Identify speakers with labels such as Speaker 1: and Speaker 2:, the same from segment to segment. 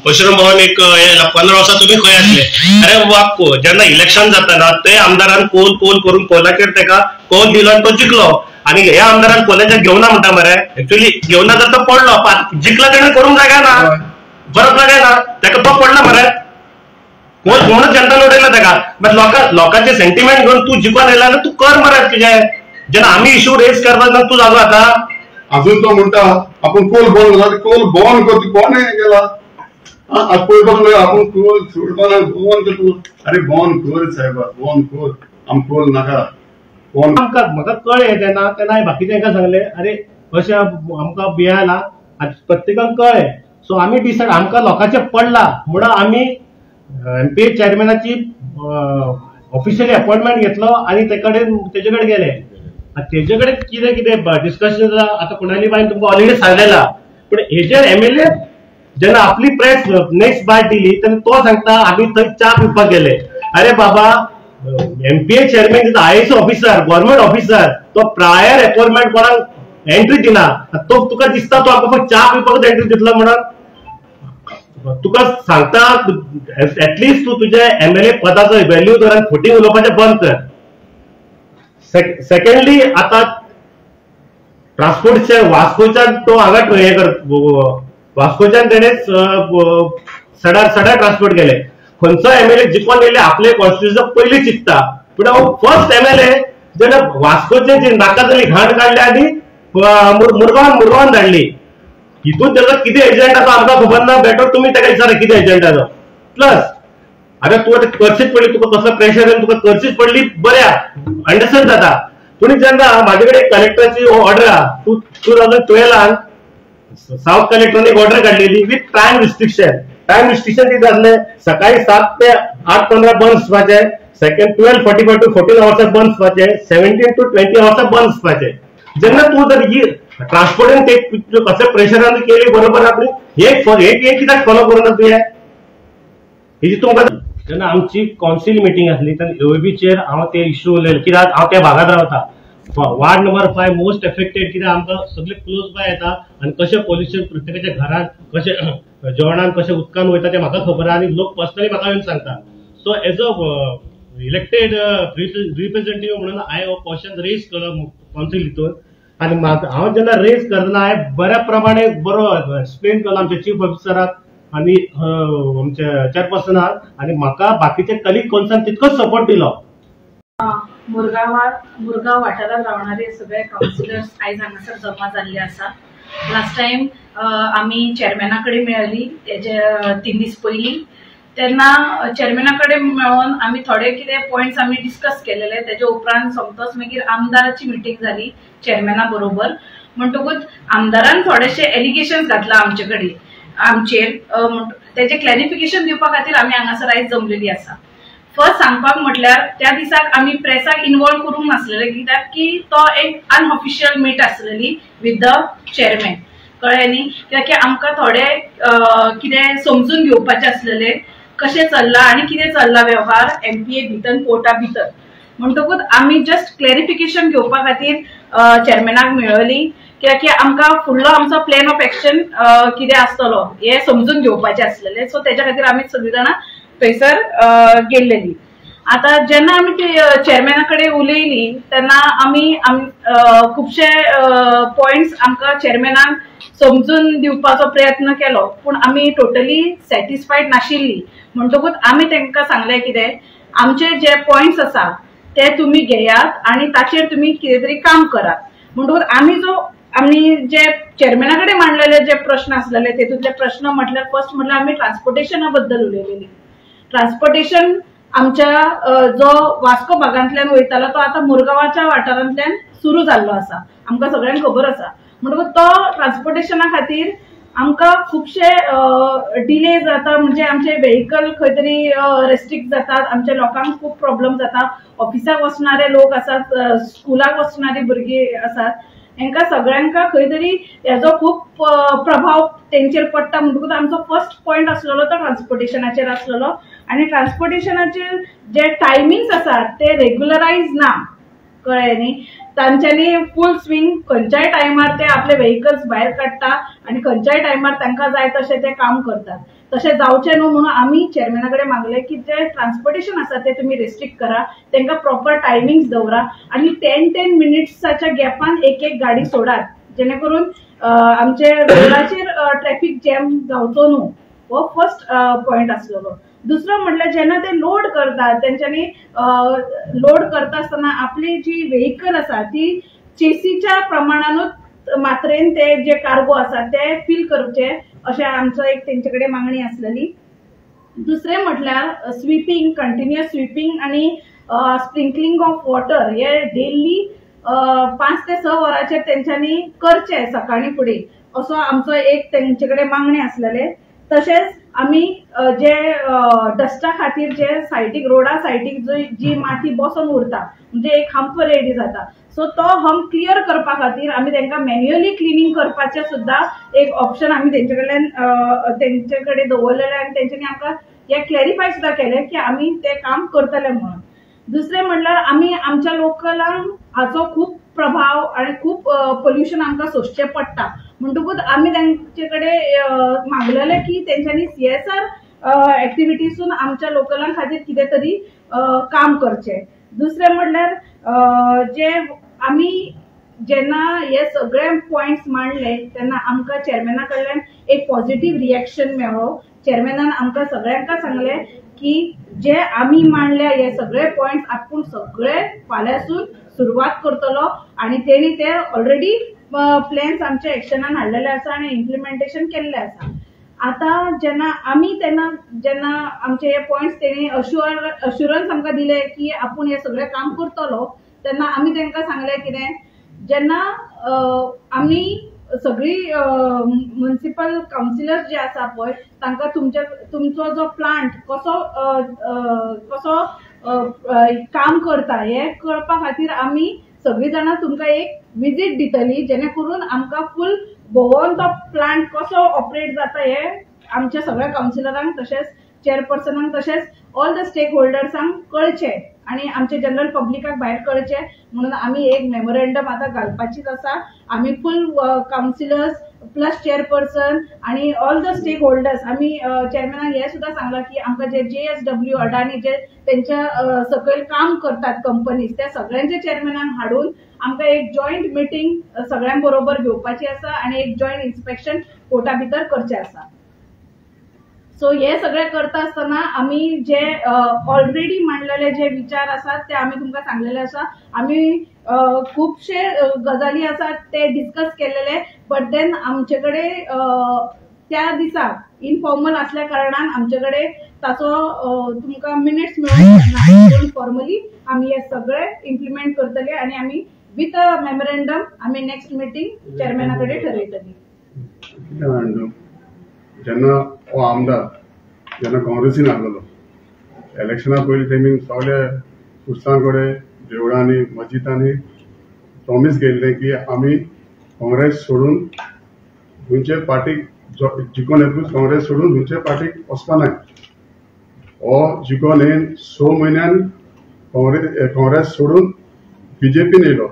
Speaker 1: परशुराम भावान एक 15 वर्सां तुमी खंय आसले? अरे बाप, जेन्ना इलेक्शन जाता ते आमदारान कोल कोल करून कोलाचेर तेका कोल दिलो आनी तो जिखलो. आनी ह्या आमदारान कोलाचेर घेवना म्हणटा मरे, एक्चुअली घेवना तर तो पडलो, जिखला तेणें करूंक जाय काय ना, बरोबर काय ना, तेका तो पडला मरे, कोल कोणच जनता उडयला तेका. बट लोकांचे सेंटिमेंट घेवन तूं जिखून येयला जाल्यार तूं कर मरे तुजें. जेन्ना आमी इशू रेज करपाक ना तूं जागो आतां.
Speaker 2: अजून तो म्हणटा आपूण कोल बंद करता, कोल बंद करता, कोण गेला आज पळयपाक आपूण कोल सोडपाना, बंद करता. अरे बंद कर साहेबा, बंद कर, आम कोल नाका.
Speaker 1: आमकां म्हाका कळ्ळें तेन्ना, तेन्ना हांवें बाकीच्यांका सांगलें अरे अशें आमकां बियाला प्रत्येकाक कळ्ळें. सो आमी डिसायड आमकां लोकांचें पडलां म्हणून आमी एमपीए चेअरमॅनाची ऑफिशियली अपॉइंटमेंट घेतलो आनी तेजे कडेन गेले. तेजे कडेन कितें कितें डिस्कशन जाला आतां कुणाली बायन तुमकां ऑलरेडी सांगलेला. पूण हेजेर एमएलए जेन्ना आपली प्रेस नेक्स्ट बायट दिली तेन्ना तो सांगता आमी थंय च्या पिवपाक गेले. अरे बाबा, MPA chairman is IAS officer, government officer, तो प्रायर अपॉइंटमेंट कोणाक एंट्री दिना. तो तुका दिसता तो आमकां फक्त च्या पिवपाकूच एंट्री दितलो म्हणून तुका सांगता एटलिस्ट तूं तुज्या एमएलए पदाचो व्हॅल्यू धर आनी फटींग उलोवपाचें बंद कर. सेकंडली आतां ट्रान्सपोर्टचे वास्कोच्यान तो हांगा हें कर, वास्कोच्यान तेणें सडार सडार ट्रान्सपोर्ट केले. खंयचो एमएलए जिखून येयले आपले कॉन्स्टिट्युएन्सी पयलीं चिंतता, पूण हांव फर्स्ट एमएलए जेन्ना वास्कोचे जी नाका जाली घाण काडली आनी मुरगांवान धाडली. हितून तेजो कितें एजंडा तो आमकां खबर ना, बेटर तुमी तेका विचारा कितें एजंडा तो. प्लस आतां तूं आतां करचीच पडली, तुका कसलो प्रेशर येवन तुका करचीच पडली, बऱ्या अंडरस्टँड जाता. पूण जेन्ना म्हाजे कडेन कलेक्टराची ऑर्डर आहा, 2012 सावथ कलेक्टरान एक ऑर्डर काडलेली with time restriction. Time restriction कितें आसलें, सकाळी 7 ते 8:15 बंद आसपाचें, सेकंड 12:45 to 14 आवर्साक बंद आसपाचें, 17 to 20 आवर्साक बंद आसपाचें. जेन्ना तूं जर ही ट्रान्सपोर्टान ते कसल्या प्रेशरान केली बरोबर आपली हे कित्याक फॉलो करूं ना तुवें हेजी तुमकां. जेन्ना आमची कावन्सील मिटींग आसली तेन्ना एओबीचेर हांव ते इशू उलयले, कित्याक हांव त्या भागांत रावता. वार्ड नंबर 5 मोस्ट एफेक्टेड, कित्याक आमकां सगळे क्लोज बाय येता आनी कशें पोल्युशन प्रत्येकाच्या घरांत कशें जेवणान कशें उदकान वयता तें म्हाका खबर आहा आनी लोक पर्सनली म्हाका येवन सांगता. So as a elected representative म्हणून हांवें हो क्वेश्चन रेज केलो कावन्सील हितून. आनी हांव जेन्ना रेज करतना हांवें बऱ्या प्रमाणे बरो एक्सप्लेन केलो आमच्या चीफ ऑफिसराक आनी आमच्या चेअरपर्सनाक, आनी म्हाका बाकीचे कलीग कोन्सान तितकोच सपोर्ट दिलो.
Speaker 3: मुरगांव वाठारांत रावणारे सगळे कावन्सिलर्स आयज हांगासर जमा जाल्ले आसा. लास्ट टायम आमी चेअरमॅना कडेन मेळ्ळी तेजे 3 दीस पयलीं, तेन्ना चेअरमॅना कडेन मेळोन आमी थोडे कितें पॉयंट्स आमी डिस्कस केलेले. तेजे उपरांत सोमतोच मागीर आमदाराची मिटींग जाली चेअरमॅना बरोबर. म्हणटकूच आमदारान थोडेशे एलिगेशन्स घातला आमचे कडेन आमचेर, तेजें क्लॅरिफिकेशन दिवपा खातीर आमी हांगासर आयज जमलेली आसा. फर्स्ट सांगपाक म्हटल्यार त्या दिसाक आमी प्रेसाक इनवॉल्व करूंक नासलेले, कित्याक की तो एक अनऑफिशियल मीट आसलेली विथ the chairman, कळ्ळें न्ही. कित्याक की आमकां थोडे कितें समजून घेवपाचें आसलेलें कशें चल्लां आनी कितें चल्लां वेव्हार एमपीए भितर पोर्टा भितर. म्हणटकूच आमी जस्ट क्लॅरिफिकेशन घेवपा खातीर चेअरमॅनाक मेळ्ळी, कित्याक की आमकां फुडलो आमचो प्लॅन ऑफ एक्शन कितें आसतलो हें समजून घेवपाचें आसलेलें. सो तेज्या खातीर आमी सगळीं जाणां थंयसर गेल्लेली. आतां जेन्ना आमी ते चेअरमॅना कडेन उलयली तेन्ना आमी खुबशे पॉयंट्स आमकां चेअरमॅनान समजून दिवपाचो प्रयत्न केलो, पूण आमी टोटली सॅटिस्फायड नाशिल्ली. म्हणटकूच आमी तांकां सांगलें कितें आमचे जे पॉयंट्स आसा ते तुमी घेयात आनी ताचेर तुमी कितें तरी काम करात. म्हणटकूच आमी जो आमी जे चेअरमॅना कडेन मांडलेले जे प्रश्न आसलेले तेतूंतले प्रश्न म्हटल्यार फर्स्ट म्हटल्यार आमी ट्रान्सपोर्टेशना बद्दल उलयलेली. ट्रान्सपोर्टेशन आमच्या जो वास्को भागांतल्यान वयतालो तो आतां मुरगांवाच्या वाठारांतल्यान सुरू जाल्लो आसा, आमकां सगळ्यांक खबर आसा. म्हणटकूच तो ट्रान्सपोर्टेशना खातीर आमकां खुबशे डिले जाता, म्हणजे आमचे व्हेकल खंय तरी रेस्ट्रिक्ट जातात, आमच्या लोकांक खूब प्रॉब्लम जाता. ऑफिसाक वचणारे लोक आसात, स्कुलाक वचणारी भुरगीं आसात, हेंकां सगळ्यांक खंय तरी हेजो खूब प्रभाव तेंचेर पडटा. म्हणटकूच आमचो फर्स्ट पॉयंट आसलेलो तो ट्रान्सपोर्टेशनाचेर आसलेलो. आनी ट्रान्सपोर्टेशनाचे जे टायमिंग्स आसात ते रेगुलरायज ना, कळ्ळें न्ही. तांच्यांनी फूल स्विंग खंयच्याय टायमार ते आपले व्हेकल्स भायर काडटा आनी खंयच्याय टायमार तांकां जाय तशें ते काम करतात. तशें जावचें न्हू म्हणून आमी चेअरमॅना कडेन मागलें की जे ट्रान्सपोर्टेशन आसा ते तुमी रेस्ट्रिक्ट करा, तांकां प्रॉपर टायमिंग्स दवरा आनी 10-10 मिनिट्साच्या गॅपान एक एक गाडी सोडात, जेणे करून आमचे रोडाचेर ट्रॅफिक जॅम जावचो न्हू. हो फर्स्ट पॉयंट आसलेलो. दुसरो म्हटल्यार जेन्ना ते लोड करतात तेंच्यांनी लोड करता आसतना आपली जी व्हेकल आसा ती चेसीच्या प्रमाणानूच मात्रेन ते जे कार्गो आसा ते फील करचे अशें आमचो एक तेंचे कडेन मागणी आसलेली. दुसरें म्हटल्यार स्वीपिंग, कंटिन्युअस स्वीपिंग आनी स्प्रिंकलिंग ऑफ वॉटर हे डेली 5 ते 6 वरांचेर तेंच्यांनी करचें सकाळीं फुडें, असो आमचो एक तेंचे कडेन मागणी आसलेले. तशेंच आमी जे डस्टा खातीर जे सायटीक रोडा सायटीक जी माती बसून उरता म्हणजे एक हंप रेडी जाता, सो तो हंप क्लियर करपा खातीर आमी तांकां मॅन्युअली क्लिनींग करपाचें सुद्दां एक ऑप्शन आमी तेंचे कडल्यान तेंचे कडेन दवरलेलें आनी तेंच्यांनी आमकां हें क्लॅरिफाय सुद्दां केलें की आमी तें काम करतले म्हणून. दुसरें म्हणल्यार आमी आमच्या लोकलांक हाचो खूब प्रभाव आनी खूब पोल्युशन आमकां सोंसचें पडटा, म्हणटकूच आमी तेंचे कडेन मागलेलें की तेंच्यांनी CSR एक्टिविटीसून आमच्या लोकलां खातीर कितें तरी काम करचें. दुसरें म्हणल्यार जे आमी जेन्ना हे सगळे पॉयंट्स मांडले तेन्ना आमकां चेअरमॅना कडल्यान एक पॉझिटिव्ह रिएक्शन मेळ्ळो. चेअरमॅनान आमकां सगळ्यांक सांगलें की जे आमी मांडल्या हे सगळे पॉयंट्स आपूण सगळे फाल्यांसून सुरवात करतलो आनी तेणी ते ऑलरेडी प्लॅन्स आमच्या एक्शनान हाडलेले आसा आनी इम्प्लिमेंटेशन केल्लें आसा. आतां जेन्ना आमी तेन्ना जेन्ना आमचे हे पॉयंट्स तेणी अश्युरन्स आमकां दिले की आपूण हें सगळें काम करतलो, तेन्ना आमी तांकां सांगलें कितें, जेन्ना आमी सगळी म्युनिसिपल कावन्सिलर्स जे आसा पळय तांकां तुमचो जो प्लांट कसो कसो काम करता हें कळपा खातीर आमी सगळीं जाणां तुमकां एक विजीट दितली, जेणे करून आमकां फूल भोंवोन तो प्लांट कसो ऑपरेट जाता हें आमच्या सगळ्या कावन्सिलरांक तशेंच चेअरपर्सनांक तशेंच ऑल the stake होल्डर्सांक कळचें आनी आमचे जनरल पब्लिकाक भायर कळचें म्हणून आमी एक मेमोरेंडम आतां घालपाचीच आसा. आमी फूल कावन्सिलर्स प्लस चेअरपर्सन आनी ऑल the stake holders आमी चेअरमॅनाक हें सुद्दां सांगलां की आमकां जे JSW Adani जे तेंच्या सकयल काम करतात कंपनीज त्या सगळ्यांच्या चेअरमॅनाक हाडून आमकां एक जॉयंट मिटींग सगळ्यां बरोबर घेवपाची आसा आनी एक जॉयंट इन्स्पेक्शन कोर्टा भितर करचें आसा. सो हे सगळें करता आसतना आमी जे ऑलरेडी मांडलेले जे विचार आसात ते आमी तुमकां सांगलेले आसा. आमी खुबशे गजाली आसात ते डिस्कस केलेले, बट then आमचे कडेन त्या दिसा इनफॉर्मल आसल्या कारणान आमचे कडेन ताचो तुमकां मिनिट्स मेळूंक शकना. पूण फॉर्मली आमी हे सगळे इम्प्लिमेंट करतले आनी आमी विथ अ मेमोरेंडम आमी नेक्स्ट मिटींग चेअरमॅना कडेन ठरयतली.
Speaker 2: जेन्ना हो आमदार जेन्ना काँग्रेसीन आसलेलो इलेक्शना पयलीं तेमी सगळे कुर्सां कडेन देवळांनी मस्जिदांनी प्रॉमीस केल्लें की आमी काँग्रेस सोडून खंयचे पार्टीक जिखोन येतकूच काँग्रेस सोडून खंयचे पार्टीक वचपा नाय. हो जिखोन येवन 6 म्हयन्यान काँग्रेस सोडून बीजेपीन येयलो.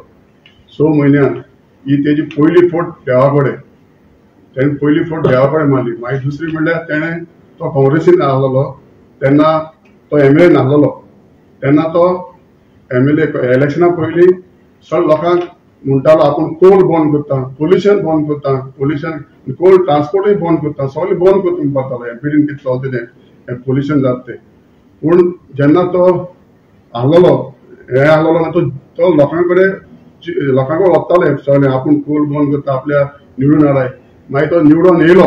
Speaker 2: 6 म्हयन्यान ही तेजी पयली फोट देवा कडेन, तेणें पयली फोट देवा कडेन मारली. मागीर दुसरी म्हणल्यार तेणें तो काँग्रेसीन आसलेलो तेन्ना तो MLA नासलेलो, तेन्ना तो MLA इलेक्शना पयलीं सगळ्या लोकांक म्हणटालो आपूण कोल बंद करता, पोल्युशन बंद करता, पोल्युशन कोल ट्रान्सपोर्टूय बंद करता, सगळें बंद करता म्हणपाक एमपीडीन कितें चलता तें पोल्युशन जाता तें. पूण जेन्ना तो आसलेलो हें आसलेलो ना तो लोकां कडेन लोकां कडेन वतालो सगळें आपूण कोल बंद करता आपल्या निवडून हाडाय. मागीर तो निवडून येयलो,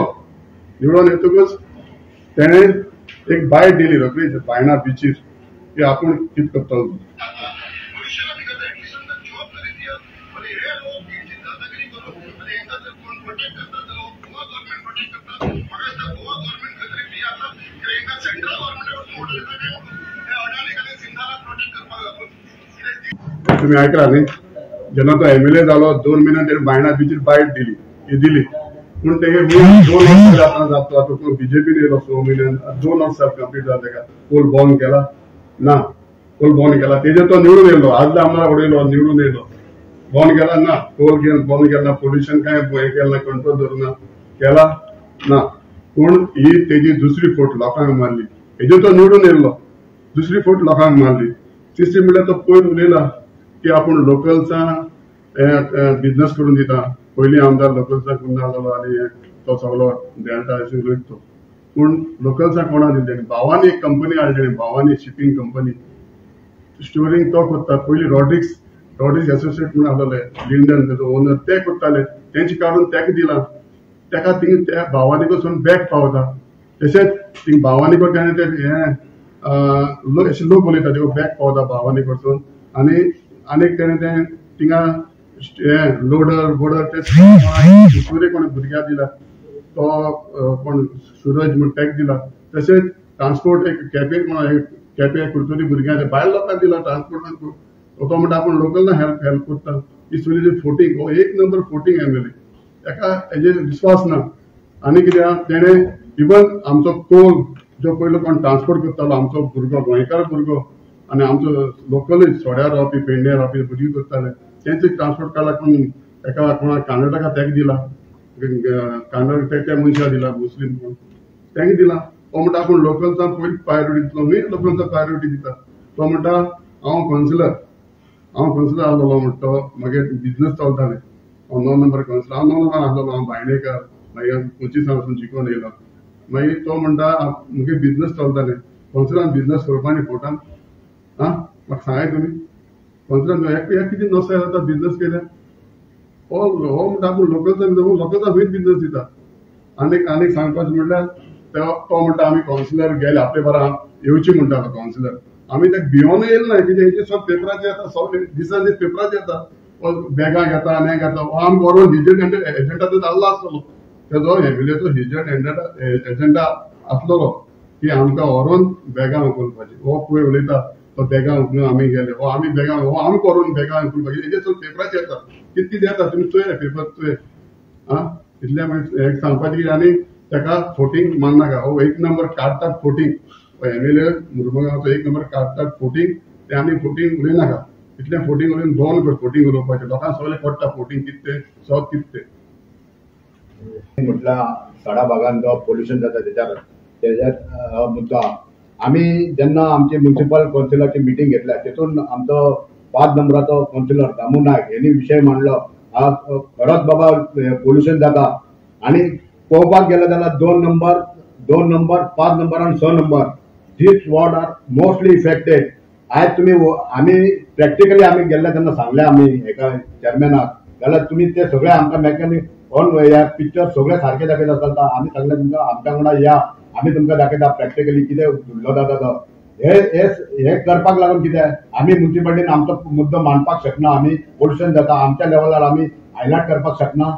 Speaker 2: निवडून येतकूच तेणें एक बायट दिली रोखडीच बायणा बिचीर की आपूण कितें करतलो. तुमी आयकला न्ही, जेन्ना तो MLA जालो 2 म्हयन्यान तेणें बायणा बिचीर बायट दिली ही दिली. पूण तेगे 2 वर्सां आतां जाता तो बीजेपीन येयलो 6 म्हयन्यान 2 वर्सां कंप्लीट जाता तेका कोल बंद केला ना, कोल बंद केला तेजेर तो निवडून येयलो, आदल्या आमदारा कडेन येयलो निवडून येयलो. बंद केला ना, कोल बंद केला, पोल्युशन काय हें केलें ना, कंट्रोल धरूं ना, केला ना. पूण ही तेजी दुसरी फोट लोकांक मारली. हेजे तो निवडून येयल्लो, दुसरी फोट लोकांक मारली. तिसरी म्हणल्यार तो पयर उलयला की आपूण लोकल्सां बिजनस करून दिता. पयलीं आमदार लोकल्सां करून जालो आनी तो सगलो देंवता अशें उलयता तो. पूण लोकल्सां कोणा दिली? भावानी एक कंपनी हाडली, भावानी शिपींग कंपनी, स्टोरींग तो करता. पयलीं रॉड्रिक्स एसोसिएट म्हणून आसलेले लिंडन तेजो ओनर, ते करताले, तेंचे काडून तेका दिला. तेका थिंग त्या भावानी कडसून बॅग पावता. तशेंच थिंग भावानी कडच्यान ते हें अशे लोक उलयता, ते बॅग पावता भावानी कडसून. आनी आनीक तेणें तें थिंगा हें लोडर बोडर ते दुसरे कोण भुरग्याक दिला, तो कोण सुरज म्हूण तेका दिला. तशेंच ट्रान्सपोर्ट एक केपें म्हणून केपें कुरतुरी भुरग्यांक भायल लोकांक दिला ट्रान्सपोर्ट. तो म्हणटा आपूण लोकल हेल्प करता. ही सगळी फोटींग, हो एक नंबर फोटींग एमएलए, ताका हेजेर विस्वास ना. आनी कितें तेणें इवन आमचो कोल जो पयलो कोण ट्रान्सपोर्ट करतालो, आमचो भुरगो गोंयकार भुरगो आनी आमचो लोकलूय सोड्यार रावपी पेडण्यार रावपी भुरगीं करताले, तेंचे ट्रान्सपोर्ट काडला कोण एका कोणा कर्नाटका तेका दिला, कर्नाटक त्या मनशाक दिला, मुस्लीम कोण तेंका दिला. तो म्हणटा आपूण लोकल्सांक पयलीं प्रायोरिटी दितलो, न्हय लोकल्सांक प्रायोरिटी दिता. तो म्हणटा हांव कावन्सिलर, हांव कावन्सिलर आसलेलो म्हणटा तो, मागीर बिजनस चलताले. हांव 9 नंबर कावन्सिलर, हांव 9 नंबर आसलेलो, हांव भायणेकार, मागीर 25 वचून शिकोवन येयलो. मागीर तो म्हणटा मुगे बिजनस चलताले, कावन्सिलरान बिजनस करपा न्ही फोटान. आं म्हाका सांगाय तुमी, कावन्सिलरान ह्या कितें नसाय जाता बिजनस केल्यार? हो हो म्हणटा आपूण लोकल्सांक, लोकल्सांक खंयच बिजनस दिता. आनीक आनीक सांगपाचें म्हणल्यार तो म्हणटा आमी कावन्सिलर गेले आपले बरा येवची म्हणटालो कावन्सिलर, आमी ताका भियोनूय येयले ना. कितें हेजे सग पेपराचेर येता, सगळे दिसान दीस पेपराचेर येता, बॅगां घेता आनी हें घेता. हो आमकां व्हरून हिजन एजंटा तो जाल्लो आसतलो, तेजो एमएलएचो हिजन एजंडा आसलेलो की आमकां व्हरून बॅगां उखलपाची. हो पळय उलयता तो बॅगां उखलून आमी गेले, हो आमी बॅगां, हो आमकां व्हरून बॅगां उखलपाची. हेजे सग पेपराचेर येता, कितें कितें येता, तुमी चोया पेपर चोय. आं इतलें एक सांगपाचें कितें. आनी ताका फोटींग माननाका, हो एक नंबर काडटात फोटींग, एमएलए मुरमुगांवचो एक नंबर काडटात फोटींग, ते आनी फोटींग उलयनाका. इतलें फोटींग उलोवन दोन कर फोटींग उलोवपाचें, लोकांक सगळें कळटा फोटींग कितें तें, सत कितें तें.
Speaker 4: म्हटला सडा भागान जो पोल्युशन जाता तेच्यार मुद्दो. आमी जेन्ना आमची म्युनिसिपल कावन्सिलाची मिटींग घेतल्या तेतून आमचो 5 नंबराचो कावन्सिलर दामू नायक हेणी विशय मांडलो, खरोच बाबा पोल्युशन जाता. आनी पळोवपाक गेले जाल्यार 2 नंबर, 2 नंबर, 5 नंबर आनी 6 number these ward are mostly affected. आयज तुमी आमी प्रॅक्टिकली आमी गेल्ले तेन्ना सांगले आमी एका चेअरमॅनाक, जाल्यार तुमी ते सगळे आमकां मॅकॅनिक ऑन ह्या पिक्चर सगळे सारके दाखयता चलता. आमी सांगले तुमकां आमच्या वांगडा या, आमी तुमकां दाखयता प्रॅक्टिकली कितें धुल्लो जाता तो. हे हे करपाक लागून कितें आमी म्युनिसिपालिटीन आमचो मुद्दो मांडपाक शकना, आमी पोल्युशन जाता आमच्या लेवलार आमी हायलायट करपाक शकना.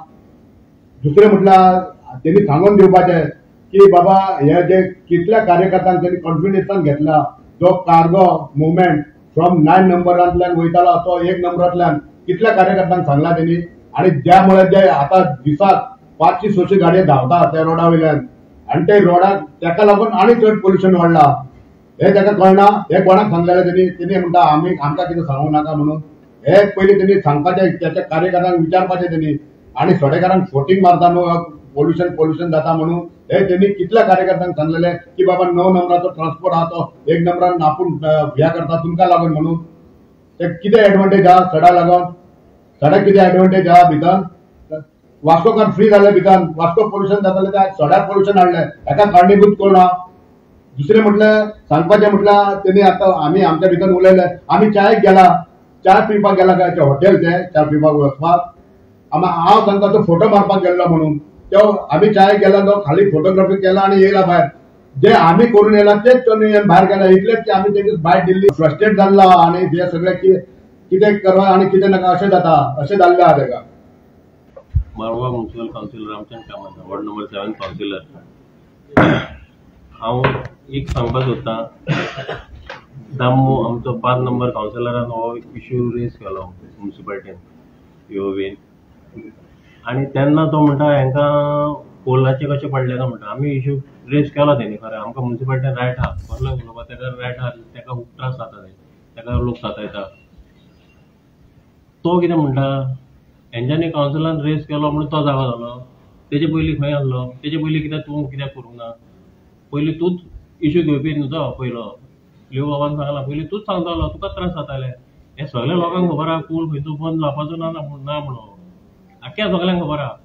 Speaker 4: दुसरें म्हटल्यार तेणी सांगून दिवपाचें की बाबा हे जे कितल्या कार्यकर्त्यांक तेणी कॉन्फिडन्सान घेतला, जो कार्गो मुवमेंट फ्रॉम 9 नंबरांतल्यान वयतालो तो 1 नंबरांतल्यान कितल्या कार्यकर्त्यांक सांगला तेणी. आनी ज्यामुळे जे आतां दिसाक 500-600 गाडयो धांवता त्या रोडा वयल्यान, आनी ते रोडाक तेका लागून आनी चड पोल्युशन वाडला. हे ताका कळना, हे कोणाक सांगलेलें तेणी, तेणी म्हणटा आमी आमकां कितें सांगूं नाका म्हणून. हे पयलीं तेणी सांगपाचें, त्याच्या कार्यकर्त्यांक विचारपाचें तेणी. आनी सडेकारांक फोटींग मारता न्हू पोल्युशन पोल्युशन जाता म्हणून, हे तेणी कितल्या कार्यकर्त्यांक सांगलेलें की बाबा 9 नंबराचो ट्रान्सपोर्ट आहा तो 1 नंबरान आपूण ह्या करता तुमकां लागून म्हणून. ते कितें एडवांटेज आहा सडा लागून, सड्याक कितें एडवांटेज आहा भितर? वास्कोकार फ्री जाले भितर, वास्को पोल्युशन जातालें ते सड्यार पोल्युशन हाडलें, हेका कारणीभूत कोण आहा? दुसरें म्हटल्यार सांगपाचें म्हटल्यार तेणी आतां आमी आमच्या भितर उलयले, आमी चायेक गेला, च्या पिवपाक गेला काय हॉटेल तें च्या पिवपाक वचपाक, हांव सांगता तो फोटो मारपाक गेल्लो म्हणून, तो आमी चायेक गेला तो खाली फोटोग्राफी केला आनी येयला भायर. जे आमी करून येयला तेच तो भायर गेला, इतलेच की आमी तेजी भायर दिल्ली फ्रस्ट्रेट जाल्लो आनी हे सगळें कितें करप आनी कितें नाका अशें जाता, अशें जाल्लें आहा तेका.
Speaker 5: Marmugao municipal councillor Ramchand Kamat, ward number 7 councillor. हांव एक सांगपाक सोदतां, दामू आमचो 5 नंबर कावन्सिलरान हो इश्यू रेज केलो म्युनिसिपालिटीन योवेन, आनी तेन्ना तो म्हणटा हेंकां कोलाचें कशें पडलें काय म्हणटा. आमी इश्यू रेज केलो तेणी, खरें आमकां म्युनिसिपालिटीन रायट आहा, कसलो उलोवपा तेका रायट आहा, तेका खूब त्रास जाता, तेका लोक सतायता. तो कितें म्हणटा, हेंच्यांनी कावन्सिलान रेस केलो म्हणून तो जागो जालो. तेजे पयलीं खंय आसलो? तेजे पयलीं कित्याक तूं कित्याक करूंक ना? पयलीं तूंच इशू घेवपी न्हू तो. पयलो लिओ बाबान सांगला, पयलीं तूंच सांगतालो, तुका त्रास जाताले. हें सगळ्या लोकांक खबर आहा, कोल खंयचो बंद जावपाचो ना ना म्हणून आख्ख्या सगळ्यांक खबर आहा.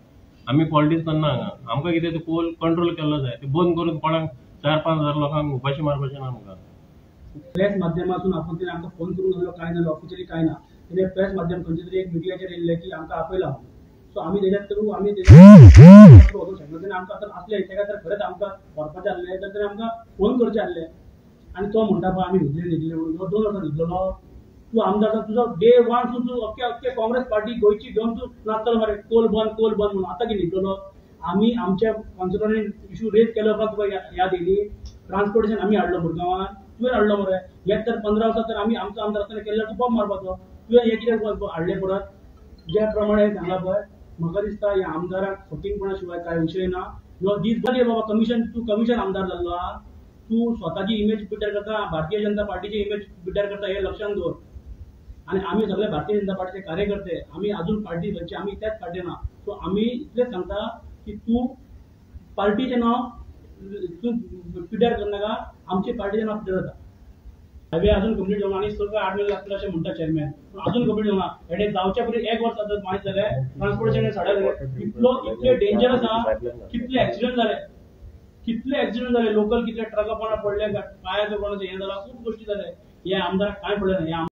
Speaker 5: आमी पॉलिटिक्स करना हांगा. आमकां कितें ते कोल कंट्रोल केल्लो जाय. ते बंद करून कोणाक 4-5 हजार लोकांक उपाशी मारपाचें ना आमकां.
Speaker 6: प्रेस माध्यमातून आपण तेणे आमकां फोन करून जालो कांय ना, ऑफिशियली कांय ना. तेणे प्रेस माध्यम खंयचे तरी एक मिडियाचेर येयल्लें की आमकां आपयला म्हणून. सो आमी तेज्या थ्रू आमी वचूंक शकना. तेणे आमकां आतां आसलें तेका तर खरेंच आमकां व्हरपाचें आसलें तर तेणे आमकां फोन करचें आसलें. आनी तो म्हणटा पळय आमी न्हिदले न्हिदले म्हणून. 2 वर्सां न्हिदलेलो तूं आमदार, तुजो डे वन तूं अख्खे अख्खे काँग्रेस पार्टी गोंयची घेवन तूं नाचतलो मरे, कोल बंद कोल बंद म्हणून. आतां कितें न्हिदलेलो? आमी आमच्या कावन्सिलरांनी इशू रेज केलो उपरांत तुका याद येयली. ट्रान्सपोर्टेशन आमी हाडलो मुरगांवान, तुवें हाडलो मरे. हे तर 15 वर्सां तर आमी आमचो आमदार आसतना केल्ल्यार तूं बॉम्ब मारपाचो. तुवें हें कितें हाडलें परत? ज्या प्रमाणे सांगलां पळय, म्हाका दिसता ह्या आमदाराक फटींगपणा शिवाय कांय विशय ना. ह्यो दीस बाबा कमिशन, तूं कमिशन आमदार जाल्लो आहा. तूं स्वताची इमेज पिड्ड्यार करता, भारतीय जनता पार्टीची इमेज पिड्ड्यार करता, हें लक्षांत दवर. आनी आमी सगळे भारतीय जनता पार्टीचे कार्यकर्ते, आमी अजून पार्टी खंयची आमी त्याच पार्टी ना. सो आमी इतलेंच सांगता की तूं पार्टीचें नांव तूं पिड्ड्यार करनाका, आमचे पार्टीचें नांव पिड्ड्यार जाता. हायवे अजून कंप्लीट जावना आनी सगळें 8 म्हयने लागतले अशें म्हणटा चेअरमॅन, पूण अजून कंप्लीट जावना. हेडे जावच्या पयलीं 1 वर्स आतां मायज जालें, ट्रान्सपोर्टेशन सड्यार जालें. इतले डेंजरस आहा, कितले एक्सिडंट जाले, कितले एक्सिडंट जाले, लोकल कितले ट्रका कोणा पडले, पांयाचो कोणाचें हें जालां, खूब गोश्टी जाले. हे आमदाराक कांय पडलें ना.